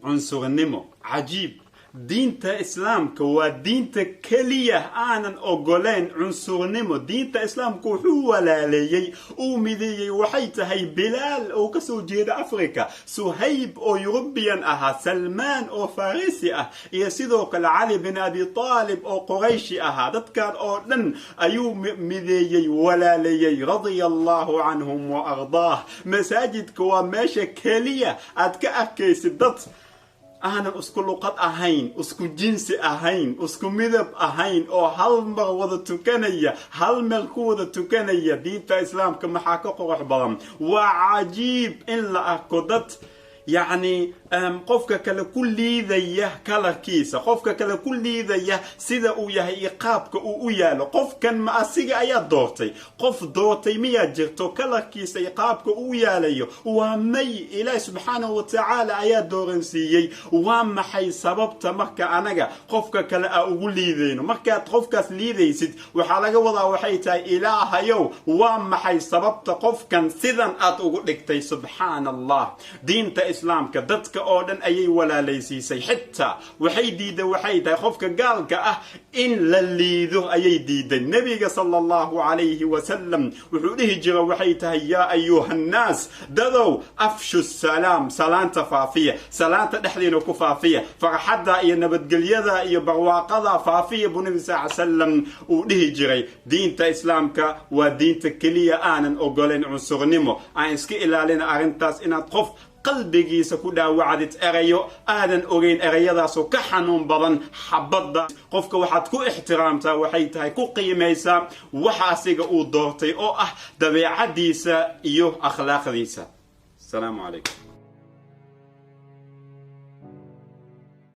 Cunsurnimo cajiib. Diinta Islaamka waa diinta keliya aanan ogoleen cunsurnimo. Diinta Islaamka wuxuu walaaleeyey, uu mideeyey waxay tahay Bilaal oo kasoo jeeda Africa, Suhayb oo Yurubiyan ahaa, Salmaan oo Farisi ah, iyo sidoo kale Cali bin Abi Aalib oo Qorayshi ahaa. Dadkan oo dhan ayuu mideeyey, walaaleeyey, radia Allahu canhum wa ardaah. Masaajidka waa meesha keliya aad ka arkaysid dad aanan isku luqad ahayn, isku jinsi ahayn, isku midab ahayn oo hal mar wada tukanaya, hal meel ku wada tukanaya. Diinta Islaamka maxaa ka qurux badan? Waa cajiib in la arko dad, yacni, qofka kale ku liidaya kalarkiisa, qofka kale ku liidaya sida uu yahay iyo qaabka uu u yaalo. Qofkan ma asiga ayaa doortay? Qof doortay miyaa jirto kalarkiisa iyo qaabka uu u yaalayo? Waa may. Ilaahi subxaanahu wa tacaala ayaa dooransiiyey. Waa maxay sababta marka anaga qofka kale aa ugu liidayno? Markaad qofkaas liidaysid, waxaa laga wadaa waxay tahay: Ilaahayow, waa maxay sababta qofkan sidan aad ugu dhigtay? Subxaana Allah. Diinta Islaamka dadka oo dhan ayay walaalaysiisay. Xitaa waxay diiday waxay tahay qofka gaalka ah in la liido ayay diiday. Nebiga sala Allahu calayhi wasalam wuxuu dhihi jira waxay tahay: yaa ayuha nnaas, dadow, afshu salaam, salaanta faafiya, salaanta dhexdiina ku faafiya, farxadda iyo nabadgelyada iyo barwaaqada faafiya, buu Nebi sal salam uu dhihi jiray. Diinta Islaamka waa diinta keliya aanan ogolayn cunsurnimo. Aan iska ilaalina arrintaas, inaad qof qalbigiisa ku dhaawacdid erayo aadan ogeyn, erayadaasoo ka xanuun badan xabadda. Qofka waxaad ku ixtiraamtaa waxay tahay ku qiimaysaa waxa asiga uu doortay oo ah dabeecadiisa iyo akhlaaqdiisa. Asalaamu calaykum.